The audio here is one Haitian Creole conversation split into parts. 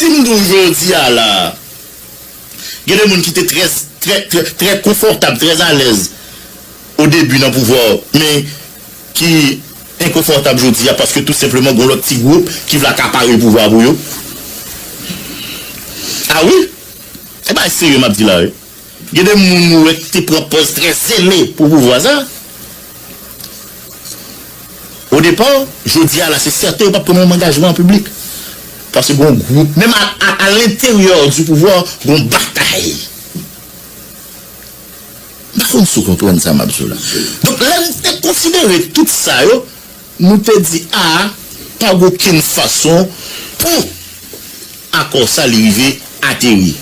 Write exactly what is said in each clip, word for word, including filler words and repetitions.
Si m di w jodi a la, gen de moun ki te trè, trè, trè, trè konfòtab, trè alèz o debi nan pouvwa, men ki enkonfòtab jodi a paske tou senpleman gen lòt ti gwoup ki vle akapare pouvwa pou yo. A wi, se bagay serye m ap di la, wi. Gen de moun ou wè ki te pran pòz trè zele pou pouvwa sa. O depa, jodi a la, se sèten yo p ap pran menm angajman an piblik. Paske gen yon gwoup, menm a, a, a lenteryè di pouvwa, gen yon batay. M pa konn si w konprann sa m ap di w la. Donk, lè n te konsidere tout sa yo, nou te di, a, pa gen okenn fason pou akò sa li rive ateri.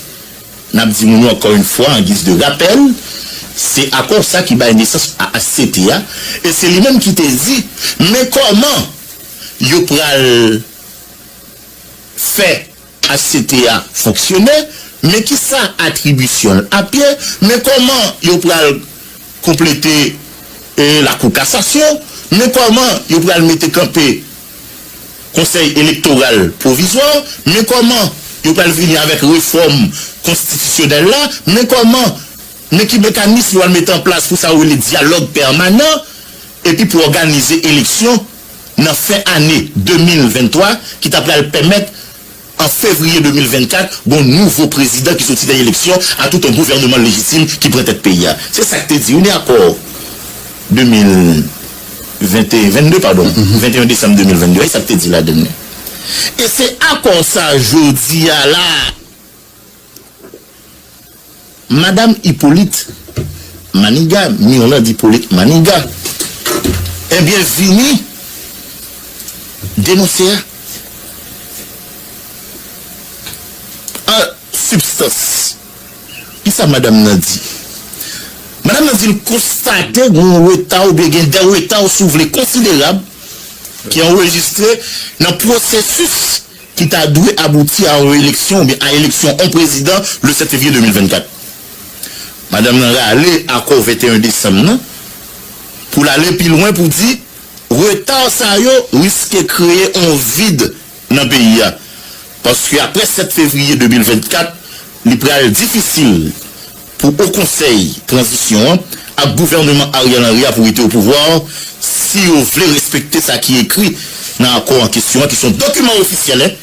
N ap di moun yo ankò yon fwa, an giz de rapèl, se akò sa ki bay nesans a H C T a, e se li menm ki te di, men kòman yo pral fè H C T a fonksyone, men kisa atribisyon l ap ye, men kòman yo pral konplete, e, Lakou Kasasyon, men kòman yo pral mete kanpe Konsèy Elektoral Pwovizwa, men kòman yo pral vini avèk refòm konstitisyonèl la, men kòman, men ki mekanis yo pral mete an plas pou sa yo rele dyalòg pèmanan, epi pou òganize eleksyon nan fen ane de mil venntwa ki ta pral pèmèt an fevriye de mil vennkat, gen yon nouvo prezidan ki soti nan eleksyon a tout yon gouvènman lejitim ki pran tèt peyi a. Se sa k te di, wi, nan akò de mil venteyen, vennde, padon, venteyen desanm de mil vennde, se sa k te di ladan l. E se akò sa a, jodi a la, Madam Hyppolite Maniga, Mirlande Hyppolite Maniga, ebyen, vini denonse a. An sibstans, kisa madanm nan di? Madanm nan di l konstate gen yon reta oubyen gen de reta, si w vle, konsiderab ki anrejistre nan pwosesis ki ta dwe abouti a yon eleksyon oubyen a eleksyon yon prezidan le sèt fevriye de mil vennkat. Madanm nan rale akò venteyen desanm nan pou l ale pi lwen pou di reta sa yo riske kreye yon vid nan peyi a. Paske apre sèt fevriye de mil vennkat, li pral difisil pou Wo Konsèy tranzisyon an ak gouvènman Ariel Henry a pou rete o pouvwa si yo vle respekte sa ki ekri nan akò an kesyon an, ki se yon dokiman ofisyèl, en,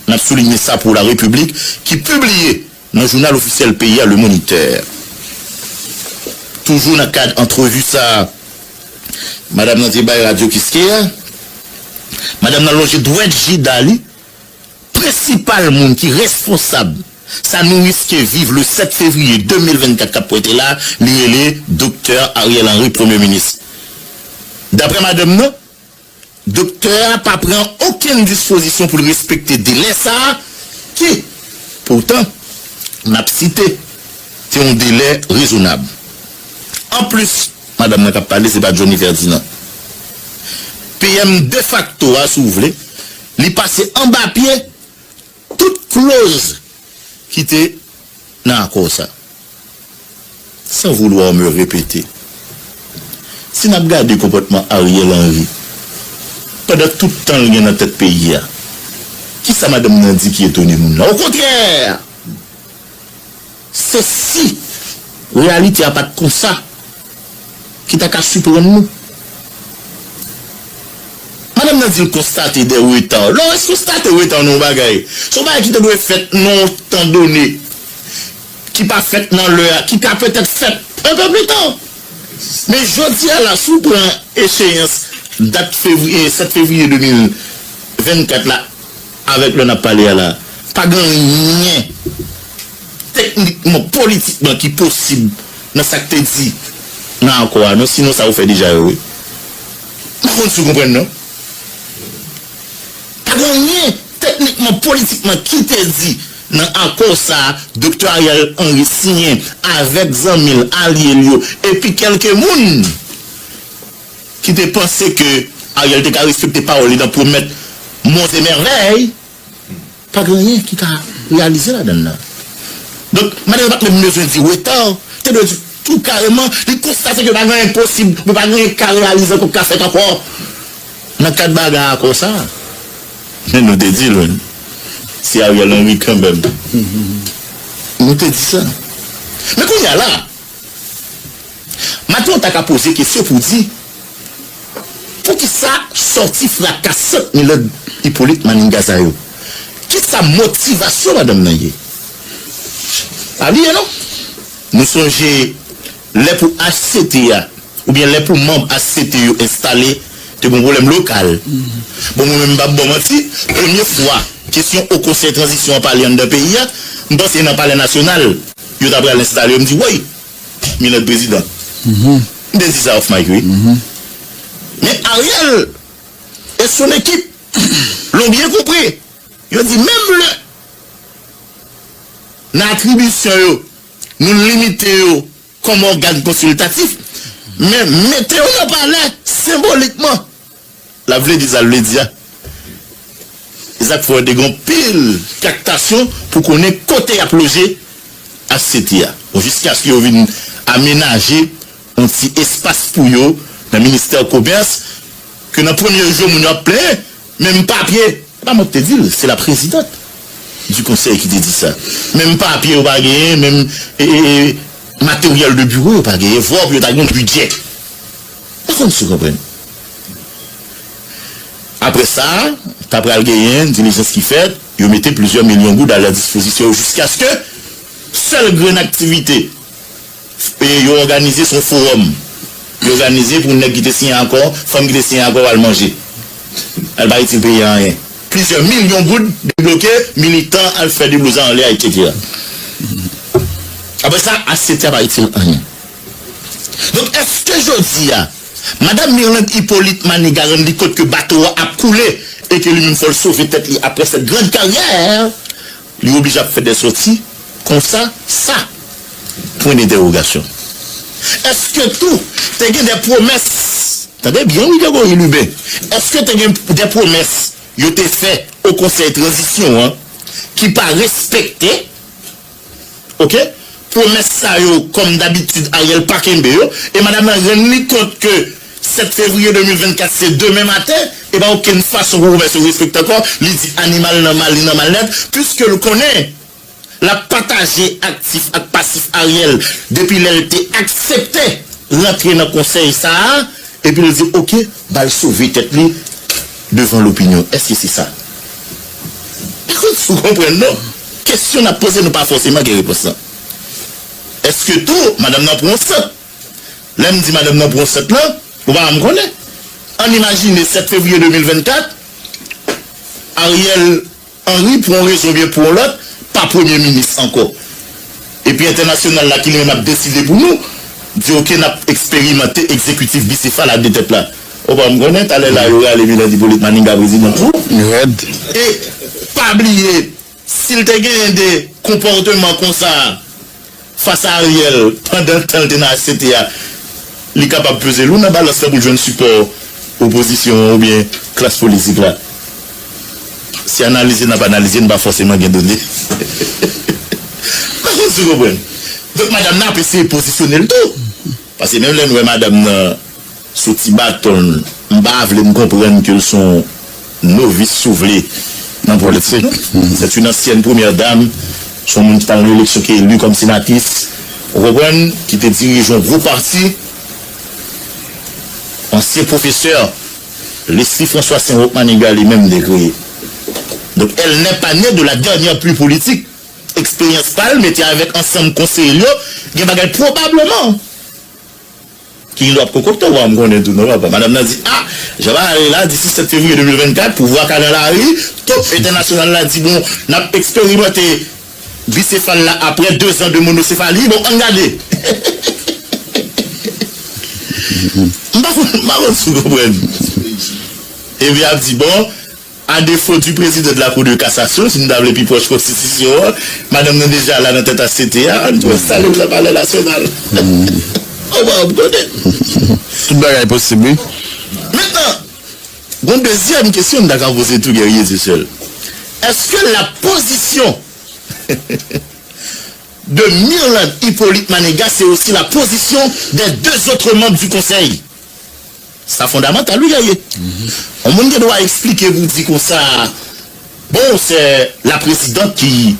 n ap soulinye sa pou la Repiblik, ki pibliye nan jounal ofisyèl peyi a, Le Moniteur. Toujou nan kad antrevi sa a, madanm nan te bay Radyo Kiskeya, madanm nan lonje dwèt jida li, prensipal moun ki responsab sa nou riske viv le sèt fevriye de mil vennkat k ap pwente la, li rele Doktè Ariel Henry, Premye Minis. Daprè madanm nan, doktè a pa pran okenn dispozisyon pou l respekte delè sa a, ki, poutan, n ap site, se yon delè rezonab. Anplis, madanm nan k ap pale, se pa Johnny Ferdinand. P M defakto a, si w vle, li pase anba pye tout kloz ki te nan akò sa. Sans vouloir me répéter, si n ap gade konpòtman Ariel Henry pandan tout tan l gen nan tèt peyi a, kisa madanm nan di ki etone moun nan? Okontrè, se si reyalite a pa t konsa ki ta ka siprann nou. Madanm nan di l konstate de reta. Lè w konstate reta nan yon bagay, se yon bagay ki te dwe fèt nan yon tan done, ki pa fèt nan lè a, ki ka petèt fèt un peu plus tard. Men jodi a la, si w pran echeyans dat fevriye, sèt fevriye de mil vennkat la, avèk lè n ap pale a la, pa gen anyen teknikman, politikman ki posib nan sa k te di nan akò a, non, sinon sa yo fè deja yo, wi. M pa konn si w konprann, non. Pa gen anyen teknikman, politikman ki te di nan akò sa a, Doktè Ariel Henry siyen avèk zanmi l, alye l yo, epi kèlke moun ki te panse ke Ariel te ka respekte pawòl li nan pwomèt mont e mèvèy, pa gen anyen ki ka reyalize ladan l nan. Donk, madanm nan pa t menm bezwen di reta, te dwe di tou kareman, li konstate ke pa gen anyen k posib, men pa gen anyen k ka reyalize ankò, k ka fèt ankò nan kad bagay akò sa a. Men nou te di l, wi. Se Ariel Henry kanmenm. Nou te di sa. Men kounye a la, maten w ta ka poze kesyon pou di, poukisa sòti frakasan Mirlande Hyppolite Maniga sa yo? Kisa motivasyon madanm nan ye? Pa bliye non. Nou sonje lè pou H C T a, oubyen lè pou manm H C T yo enstale, te gon pwoblèm lokal. Bon, mwen menm m p ap ba w manti, premye fwa kesyon o konsèy tranzisyon an pale anndan peyi a, m panse nan Palè Nasyonal yo ta pral enstale yo, m di, woy, Mirlande prezidan. M te di sa off mic, wi. Men Ariel et son équipe l'ont bien compris. Yo di menm lè nan atribisyon yo, nou limite yo kòm ògàn konsiltatif, men mete yo nan palè senbolikman. L ap vle di sa l vle di a. E sa k fè w te gen anpil traktasyon pou konnen kote y ap loje H C T a. Bon, jiskaske yo vin amenaje yon ti espas pou yo nan ministè komès, ke nan premye jou moun yo ap plenyen, menm papye, se pa mwen ki te di l, se la présidente du conseil ki te di sa. Menm papye yo pa genyen, menm e, e, e, materyèl de biro yo pa genyen, vòb yo ta gen yon bidjè. Èske n sou konprann? Apre sa, ta pral genyen dilijans ki fèt, yo mete plizyè milyon goud a la dispozisyon yo jiskaske sèl grenn aktivite e yo òganize se yon fowòm. Yo òganize pou nèg ki te siyen akò, fanm ki te siyen akò al manje. Al pa itil peyi a anyen. Plizyè milyon goud debloke, militan al fè deblouzay anlè a, etsetera. Apre sa, H C T a pa itil anyen. Donk, èske jodi a, Madanm Mirlande Hyppolite Maniga rann li kont ke bato a ap koule e ke li menm fò l sove tèt li après cette grande carrière, li oblije ap fè de sòti konsa, sa? Pwen dentèwogasyon. Èske tou te gen de pwomès, tande byen wi Gregory Lubin, èske te gen de pwomès yo te fè o konsèy tranzisyon an ki pa respekte? Oke? Pwomès sa yo, kòm dabitid, Ariel pa kenbe yo, e madanm nan rann li kont ke sèt fevriye de mil vennkat se demen maten, e pa okenn fason pou pwomès yo respekte ankò, li di animal nan mal, li nan mal nèt, piske l konnen l ap pataje aktif ak pasif Ariel depi lè l te aksepte rantre nan konsèy sa a, epi l di, oke, ba l sove tèt li devan lopinyon. Èske se sa? Èske w konprann non? Kesyon n ap poze, nou pa fòseman gen repons lan. Èske tou, madanm nan pran yon sant? Lè m di madanm nan pran yon sant lan, ou pa janm konnen. Ann imajine sèt fevriye de mil vennkat, Ariel Henry, pou yon rezon oubyen pou yon lòt, pa premye minis ankò. Epi entènasyonal la ki li menm ap deside pou nou, di oke, n ap eksperimante egzekitif bisefal a de tèt la. Ou pa m konnen, talè la yo rale Mirlande Hyppolite Maniga prezidan tou. Rèd. E pa bliye, si l te genyen de konpòteman konsa, fas a Ariel, pandan tan l te nan H C T a, li kapab peze lou nan balans lan pou l jwenn sipò opozisyon an oubyen klas politik la. Se analize n ap analize, n pa fòseman gen done. M pa konn si w konprann. Donk, madanm nan ap eseye pozisyone l tou. Paske menm lè n wè madanm nan sou ti baton l, m pa vle m konprann ke l se yon novis, si w vle, nan politik. C'est une ancienne première dame, se yon moun ki t al nan eleksyon, ki eli kòm senatris, ou konprann, ki te dirije yon gwo pati, ansyen pwofesè Leslie François Saint-Roch Maniga li menm te kreye. Donc, elle n'est pas née de la dernière pluie politique. Eksperyans pa l, mete avèk ansanm konseye l yo, gen bagay pwobableman ki gen dwa ap konkokte, ou pa m konnen tou non, papa. Madanm nan di, a, jan bagay la, disi sèt fevriye de mil vennkat, pouvwa ka nan lari, top entènasyonal la di, bon, n ap eksperimante bisefal la apre de zan de monosefali, bon, ann gade. M pa konn, m pa konn si w konprann. Epi ap di, bon, à défaut du président de la Cour de cassation, si n ta vle pi pwòch konstitisyon an, madanm nan deja la nan tèt H C T a, ann tou enstale l nan Palè Nasyonal. Ou pa konn konnen. Tout bagay posib, wi. Mentnan, gon dezyèm kesyon m ta ka poze tou, Guerrier Dieuseul. Est-ce que la position de Mirlande Hyppolite Maniga, c'est aussi la position des deux autres membres du Conseil? Sa fondamantal, wi, Guerrier. Yon moun gen dwa eksplike pou di konsa, Bon, c'est la présidente qui,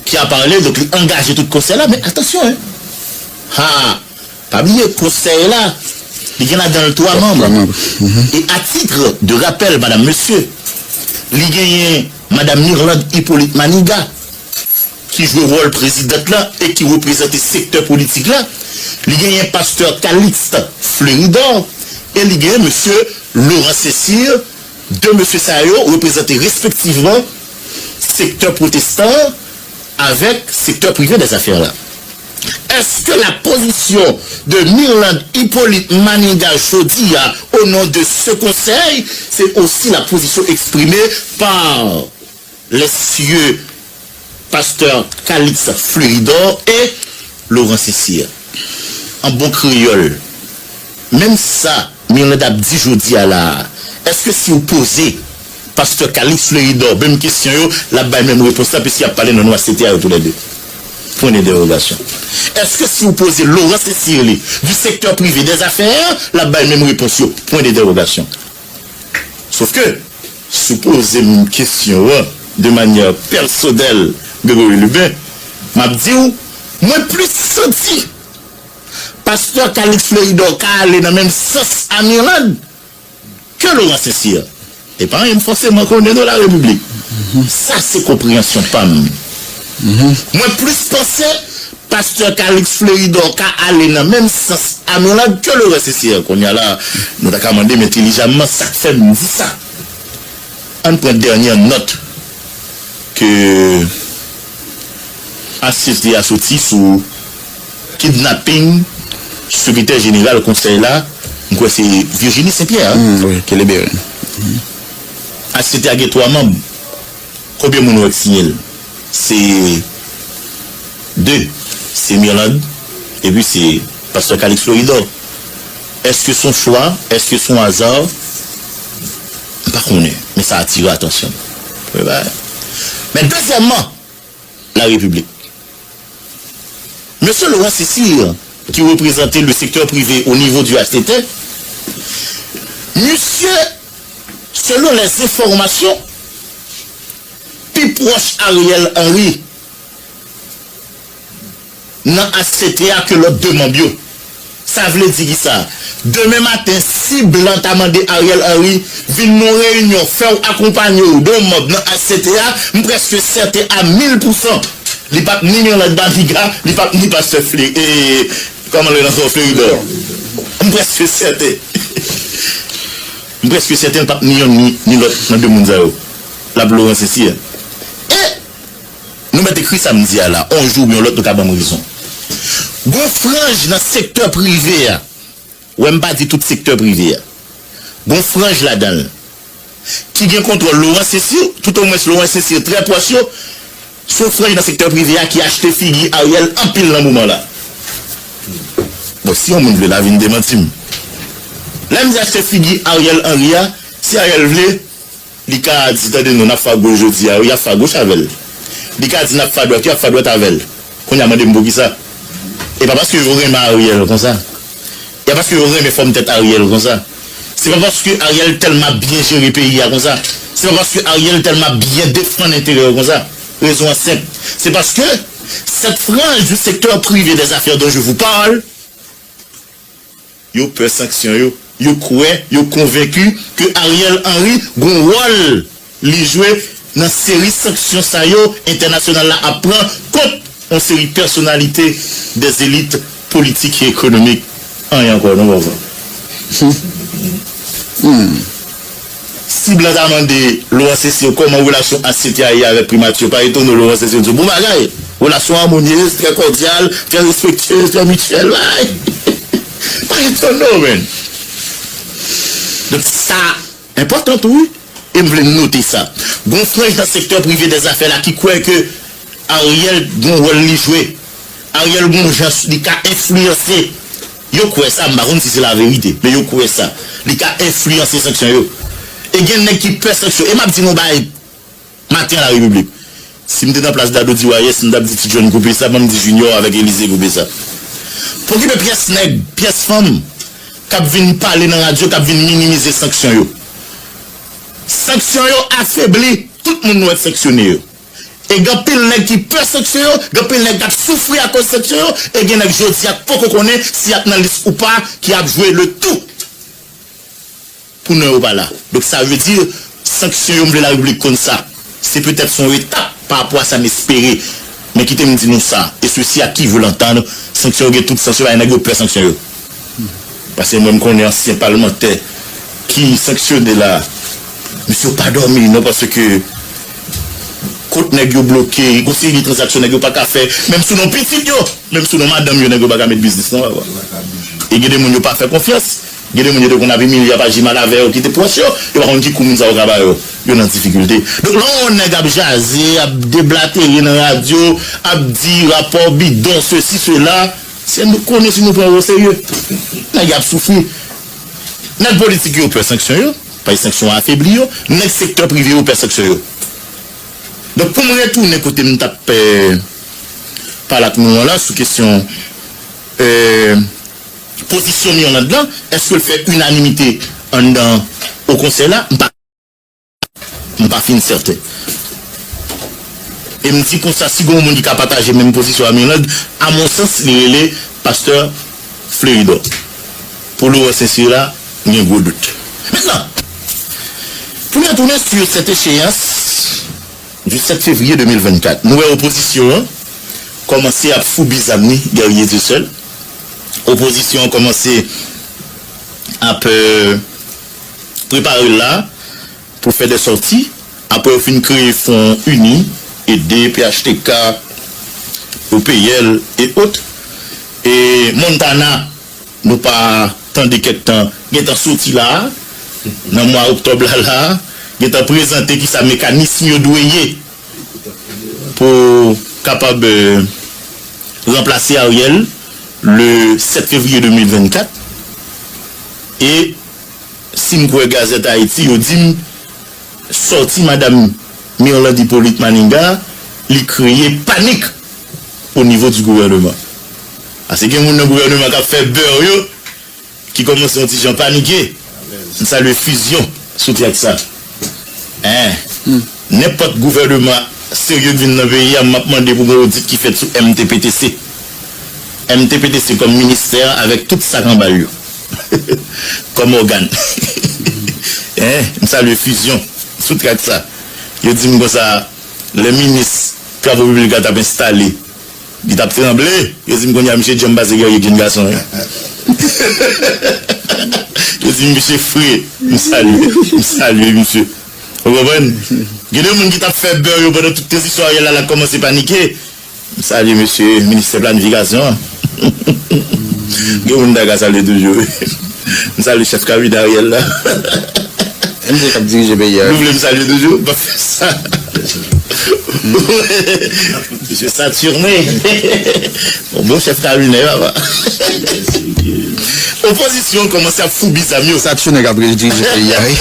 qui a parlé, donk li angaje tout konsèy la, men atansyon, hein. Ha, pa bliye konsèy la, li gen ladan l twa manm. Twa manm. Mhm. E a titre de rappel, madame, monsieur, li genyen madame Mirlande Hippolyte Maniga, ki jwe wòl prezidant la e ki reprezante sektè politik la. Li genyen pastè Calixte Fleuridor e li genyen mesye Laurent Cécile. De mesye sa yo reprezante respektivman sektè pwotestan an avèk sektè prive dèzafè la. Est-ce que la position de Mirlande Hippolyte Maniga jodi a, au nom de ce conseil, c'est aussi la position exprimée par les cieux pastè Calixte Fleuridor e Laurent Cécile? An bon kreyòl, menm sa Mirlande ap di jodi a la a, èske si w poze pastè Calixte Fleuridor menm kesyon yo, l ap bay menm repons la, piske y ap pale nan non A C T A yo toulède? Point d'interrogation. Èske si w poze Laurent Cécile du secteur privé des affaires, l ap bay menm repons yo? Point d'interrogation. Sofke, si w poze m kesyon an de manyè pèsonèl, Gregory Lubin, m ap di w, mwen plis santi pastè Calixte Fleuridor ka ale nan menm sans a Mirlande ke Laurent Cécile. E pa anyen m fòseman konnen non, Larepiblik. Sa se konpreyansyon pa m. Mwen plis panse pastè Calixte Fleuridor ka ale nan menm sans a Mirlande ke Laurent Cécile. Kounye a la, nou ta ka mande m entelijamman sa k fè m di sa. Ann pran dènyè nòt ke A C T A soti sou kidnaping sekretè jeneral konsèy la, m kwè se Virginie Saint-Pierre, hein? Mm, wi, ke libere. A C T A gen twa manm. Konbyen moun ou wè k siyen l? Se de. Se Mirlande, epi se pastè Calixte Fleuridor. Èske s on chwa? Èske s on aza? M pa konnen, men sa atire atansyon m. Premye bagay. Men dezyèmman, Larepiblik. Mesye Laurent Cécile, ki reprezante le secteur privé au niveau du H T T, misye, selon les informations, pi pwòch Ariel Henry nan H C T A ke lòt de manm yo. Sa vle di kisa? Demen maten, si blan ta mande Ariel Henry vin nan yon reyinyon, fè w akonpanye w de yon manm nan H C T A, m prèske sèten a mil pousan, li p ap ni Mirlande Maniga, li p ap ni pastè Fle-, e, kòman l rele ankò, Fleuridor. M prèske sèten. M prèske sèten li p ap ni yonn ni, ni lòt nan de moun sa yo. L ap Laurent Cécile. E Nou mèt ekri sa m di a la, on jou oubyen on lòt nou ka ban m rezon. Gon franj nan sektè prive a, wè m pa di tout sektè prive a, gon franj ladan l ki gen kontwòl Laurent Cécile, toutomwens Laurent Cécile trè pwòch yo, se yon franj nan sektè prive a ki achte figi Ariel anpil nan moman la. Bon, si yon moun vle la vin demanti m. Lè m di achte figi Ariel Henry a, si Ariel vle, li ka di, tande non, n ap fè agoch jodi a, wi, y ap fè agoch avè l. Li ka di n ap fè adwat, y ap fè adwat avè l. Kounye a mande m poukisa. E pa paske yo renmen Ariel konsa. E pa paske yo renmen fòm tèt Ariel konsa. Se pa paske Ariel tèlman ap byen jere peyi a konsa. Se pa paske Ariel tèlman ap byen defann enterè yo konsa. Rezon an senp. Se paske cette frange du secteur privé des affaires dont je vous parle, yo pè sanksyon yo. Yo kwè, yo konvenki ke Ariel Henry gon wòl li jwe nan seri sanksyon sa yo entènasyonal la ap pran kont yon seri pèsonalite, des élites politiques et économiques. Anyen ankò, non, papa. Hmm. Si blan ta mande Laurent Cécile kòman relasyon H C T A ye avèk primati, pa etone w, Laurent Cécile di w, bon bagay. Relasyon amonyez, trè kòdyal, trè respektyez, trè mityèl. Bagay. Pa etone w, man. Donk, sa enpòtan tou, wi. E m vle n note sa. Gon franj nan sektè prive dèzafè la ki kwè ke Ariel gon wòl li jwe. Ariel gon jan li ka enfliyanse. Yo kwè sa, m pa konn si se laverite, men yo kwè sa. Li ka enfliyanse sanksyon yo. E gen nèg ki pè sanksyon. E m ap di nou yon bagay maten an Larepiblik. Si m te nan plas Dadou Diwayès, m t ap di Ti John koupe sa, ban m di Junior avèk Elize koupe sa. Pa okipe pyès nèg, pyès fanm k ap vin pale nan radyo, k ap vin minimize sanksyon yo. Sanksyon yo afebli Tout moun nou wè sanksyone yo. E gen anpil nèg ki pè sanksyon yo, gen anpil nèg k ap soufri akoz sanksyon yo, e gen nèg jodi a k poko konnen si y ap nan lis ou pa, ki ap jwe le tou pou non yo pa la. Donk, sa vle di, sanksyon yo, m vle Larepiblik konn sa. Se petèt se yon etap pa rapò a sa m espere. Men kite m di nou sa, et ceci à qui veut l'entendre, sanksyon yo gen tout sans yo, nèg yo pè sanksyon yo. Paske mwen, m konnen ansyen palmantè ki sanksyone la, misye yo pa dòmi, non, paske kot nèg yo bloke, gon seri de tranzaksyon nèg yo pa ka fè, menm sou non pitit yo, menm sou non madanm yo, nèg yo pa ka met biznis, non. E gen de moun yo pa fè konfyans, gen de moun yo te konn ap imilye, ap aji mal avè yo, ki te pwòch yo, yo pa konn ki kou moun sa yo ka ba yo, yo nan difikilte. Donk, lè yon nèg ap jaze, ap deblatere nan radyo, ap di rapò bidon, sesi, sela, se nou konnen si nou pran yo oserye. Nèg ap soufri. Nèg politik yo pè sanksyon yo, paske sanksyon an afebli yo, nèg sektè prive yo pè sanksyon yo. Donk, pou m retounen kote m t ap, eh, pale ak nou an la sou kesyon, eh, pozisyon Mirlande lan, èske l fè inanimite anndan o konsèy la? M pa, m pa fin sèten. E m di konsa, si gen yon moun ki ka pataje menm pozisyon a Mirlande, a mon sans, li rele pastè Fleridor. Pou Laurent Saint-Cyr la, m gen gwo dout. Mentnan, pou n retounen sur cette échéance du sept février deux mille vingt-quatre, nou wè opozisyon an kòmanse ap foubi zam li, Guerrier Dieuseul. Opozisyon an kòmanse ap, euh, prepare l la pou fè de sòti. Apre yo fin kreye Fwon Ini, ede P H T K, O P L e ot. E Montana, nou pa tande kèk tan, gentan soti la a, nan mwa oktòb la la a, gentan prezante kisa mekanism yo dwe ye pou kapab, euh, ranplase Ariel le sept février deux mille vingt-quatre. E si m kwè Gazette Haïti, yo di m sòti madanm Mirlande Hyppolite Manigat, li kreye panik o nivo di gouvèneman. Paske gen moun nan gouvèneman k ap fè bè yo, ki kòmanse yon ti jan panike. M salye Fusion sou trèt sa. Hein. Nenpòt gouvèneman serye k vin nan peyi a, m ap mande pou gen odit ki fèt sou M T P T C. M T P T C kòm ministè avèk tout sa k anba l yo. Kòm ògàn. Hein, m salye Fusion sou trèt sa. Yo di m konsa, lè minis Travo Piblik la t ap enstale, li t ap tranble. Yo di m kounye a misye djanm pase Guerrier k jenn gason, wi. Yo di m misye fre. M salye, m salye misye. Ou konprann? Gen de moun ki t ap fè bè yo pandan tout tranzisyon Ariel la, la kòmanse panike. M salye mesye ministè planifikasyon an. Gen moun ta ka salye toujou. M salye chèf kabinè Ariel la. M se k ap dirije peyi a. Nou vle m salye toujou? M p ap fè sa. Mesye Saturnin. Yon bon chèf kabinè, papa. Opozisyon kòmanse ap foubi zam yo. Saturnin k ap dirije peyi a, wi.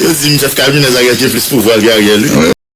Yo di m chèf kabinè sa gen plis pouvwa ke Ariel, wi.